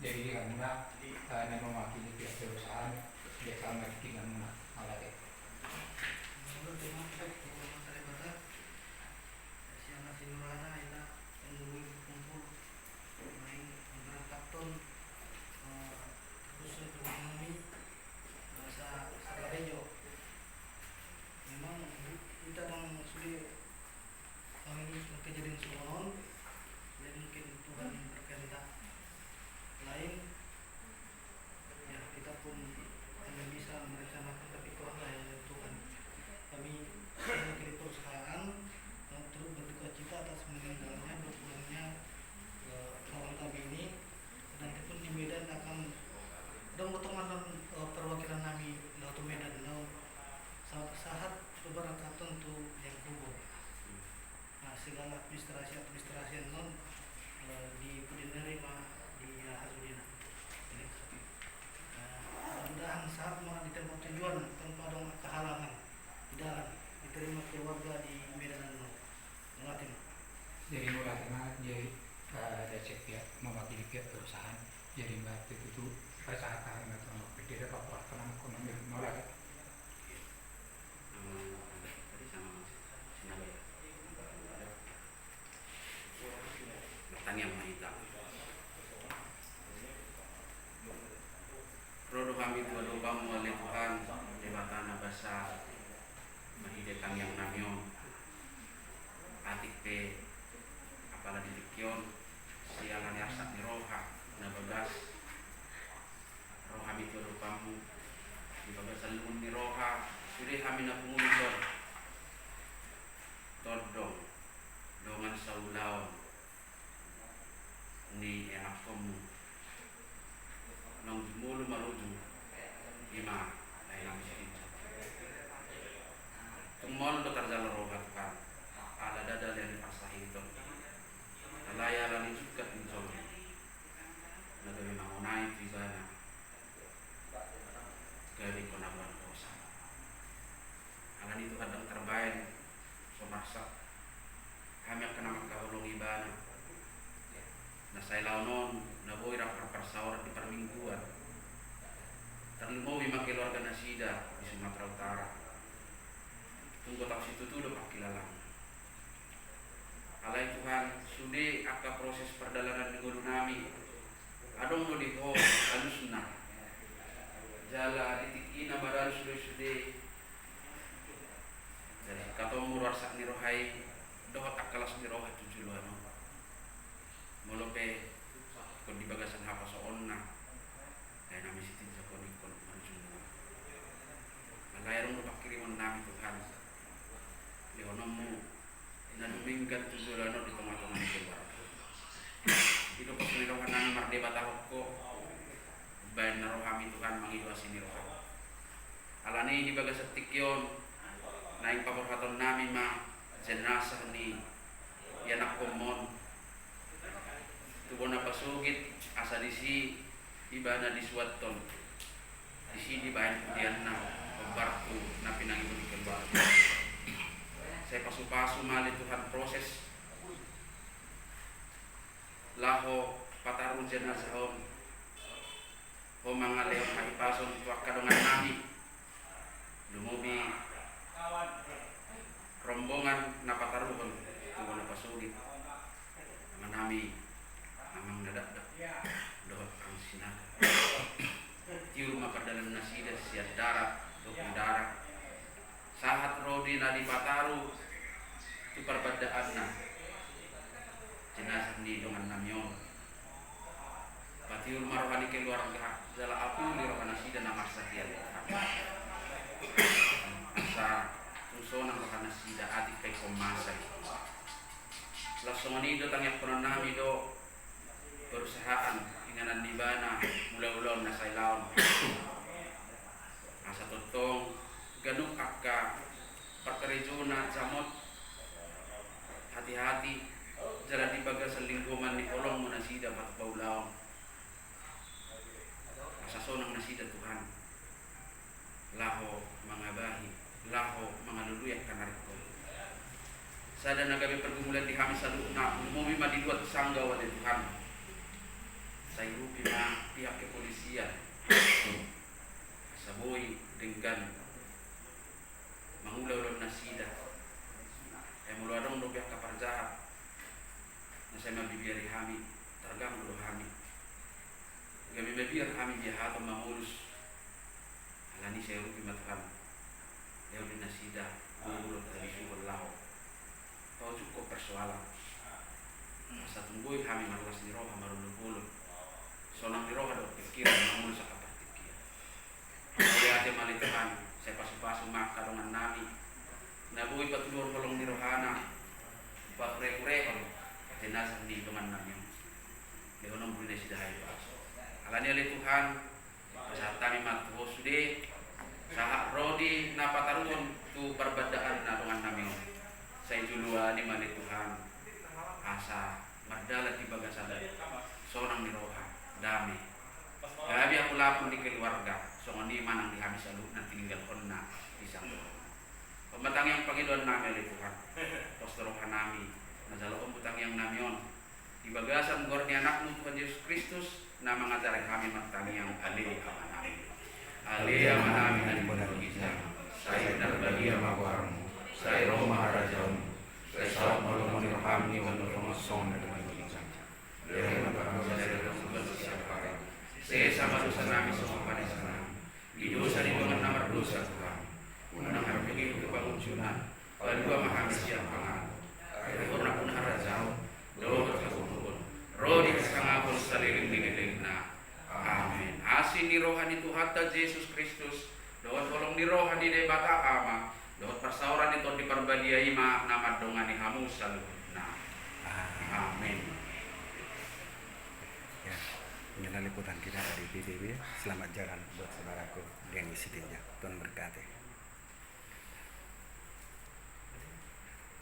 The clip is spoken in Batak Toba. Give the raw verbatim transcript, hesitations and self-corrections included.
Jadi, di hamuna, eh, na mewakili pihak perusahaan, biasa mewakili hamuna, mauliate. Mauliate ma tu Amanta Debata, sian asi ni rohana hita, anggo boi berkumpul, naeng memberangkathon, eh, terus ekonomi, eh, sa-, sakarejo. Memang hita dang sude Kami ini kejadian songon on, ya mungkin Tuhan berkehendak lain, ya kita pun hanya bisa merencanakan, tapi Tuhan lah yang menentukan. Kami mewakili perusahaan, eh, turut berduka cita atas meninggalnya, berpulangnya, eh, kawan kami ini. Dan pun di Medan akan dong bertemu dengan, eh, perwakilan nami, laho tu Medan, laho sa-, sahat berangkat tu Jalan Kubur. Nah, segala administrasi-administrasi annon, eh, di pudi nari ma di, eh, hasudena. Jadi, eh, mudah-mudahan sahat ma di tempat tujuan tanpa adong kehalangan di dalan, diterima keluarga di Medan annon. Mauliate ma. Jadi, mauliate ma, jadi, eh, dari pihak, mewakili pihak perusahaan. Jadi, mauliate tutu, pasahat hami ma tu Amanta Debata, paborhathon ma, mauliate. Bertangiang ma hita. Ro do hami tu adopanmu ale Tuhan, Debata na basa, marhite tangiang nami on. Atik pe, apala di tingki on, siala ni arsak ni roha na bagas, ro hami tu adopanmu, di bagasan lungun ni roha, sude hami na pungu di son. Tondong, dongan saulaon ni ianakkonmu. Naung jumolo marujung, ima, lae nami sitinjak. Tung maol do tarjalo roha Tuhan, ala ndada lean ni parsahiton. Alai ala ni jungkat ni jolma. Na gabe mangonai tu ibana. Gabe ingkon na boan hosa. Alani Tuhan ndang tarbaen, so marsak. Hami angka na mangkaholongi ibana. Na sailaon on, na boi rap marparsaoran di parmingguan. Tarlumobi ma keluarga nasida di Sumatera Utara. Tung gotap situtu do pangkilalaan. Alai Tuhan, sude angka proses pardalanan ni ngolu nami, adong do di Ho alusna. Jala di tingkina maralus do i sude. Jadi, singkatonmu do arsak ni roha i, dohot angka las ni roha tu joloan on. Molo pe, ingkon di bagasan haposoonna, lae nami sitinjak on ingkon marujung. Alai adong do panghirimon nami Tuhan. Lehononmu, na dumenggan tu joloan on di tonga-tonga ni keluarga. I do pos ni roha nami mardebatahon Ho, baen na ro hami Tuhan mangido asi ni roha. Alani di bagasan tingki on, naeng paborhaton nami ma jenazah ni ianakkonmu on. Tu bona pasogit, asa disi ibana disuathon. Disi dibaen pudianna, hombar tu na pinangido ni keluarga. Sai pasu-pasu ma ale Tuhan proses. Laho pataru jenazah on. Ho mangalehon hahipason tu angka dongan nami. Lumobi rombongan na pataruhon tu bona pasogit. Ama nami, amang na dakdak, dohot amang Sinaga. Tiur ma pardalanan nasida sian darat dohot di darat. Sahat ro di na dipataru tu parbandaanna jenazah ni dongan nami on. Patiur ma roha ni keluarga, jala apuli roha nasida na marsahian. Asa tung sonang roha nasida atik pe ingkon masa i. Laos songon i do tangiangkonon nami do perusahaan inganan ni ibana mula ulaon na sailaon. Asa tongtong ganup angka parkarejona jamot, hati-hati, jala di bagasan linggoman ni holongmu nasida patupa ulaon. Asa sonang nasida Tuhan. Laho mangabahi, laho mangalului angka na ringkot. Sada na gabe pergumulan di hami saluhutna, lumobi ma di luat sanggau ale Tuhan. Sai urupi ma pihak kepolisian asa boi denggan mangula ulaon nasida. Ai molo adong do pihak na parjahat na sai mambiari hami, targanggu do hami. Gabe mabiar hami biahaton mamolus. Alani i sai urupi ma Tuhan, lehon di nasida gogo dohot habisuhon laho paujunghon persoalan, asa tung boi hami marlas ni roha marolopolop, sonang ni roha dohot pingkiran mamolus angka partingkian. Mauliate ma ale Tuhan, sai pasupasu ma angka dongannami na boi patuduhon holong ni rohana pahurehureon jenazah ni dongannami on. Lehononmu di nasida hahipason. Alani i ale Tuhan, pasahat hami ma tu Ho sude sahat ro di na pataruhon tu parbandaanna dongannami on. Sai joloani ma ale Tuhan asa mardalan di bagasan sonang ni roha, dame, gabe apulapul ni keluarga. Songon i ma nang di hami saluhutna tininggalhonna di sanggohon. Pambatangiang pangidoannami ale Tuhan, pos do rohanami na jaloonmu tangiangnami on di bagasan goar ni Anakmu Tuhan Jesus Kristus, na mangajari hami martangiang. Ale Amanami. Ale Amanami na di banua ginjang, sai pinarbadia ma goarmu, sai ro ma harajaonmu, sai saut ma lomo ni roham di banua tonga on songon na di banua ginjang. Lehon ma tu hami sadari on hangoluan siapari. Sesa ma dosanami songon panesanami di dosa ni dongan na mardosa tu hami. Unang hami togihon tu pangunjunan. Palua ma hami sian pangago. Ai Ho do nampuna harajaon dohot hagogoon ro di hasangapon saleleng ni lelengna. Amen. Asi ni roha ni Tuhanta Jesus Kristus dohot holong ni roha ni Debata Ama dohot parsaoran ni Tondi Parbadia i ma na mandongani hamu saluhutna. Amen. Ya, inilah liputan kita dari B B B. Selamat jalan buat saudaraku, Denny Sitinjak. Tuhan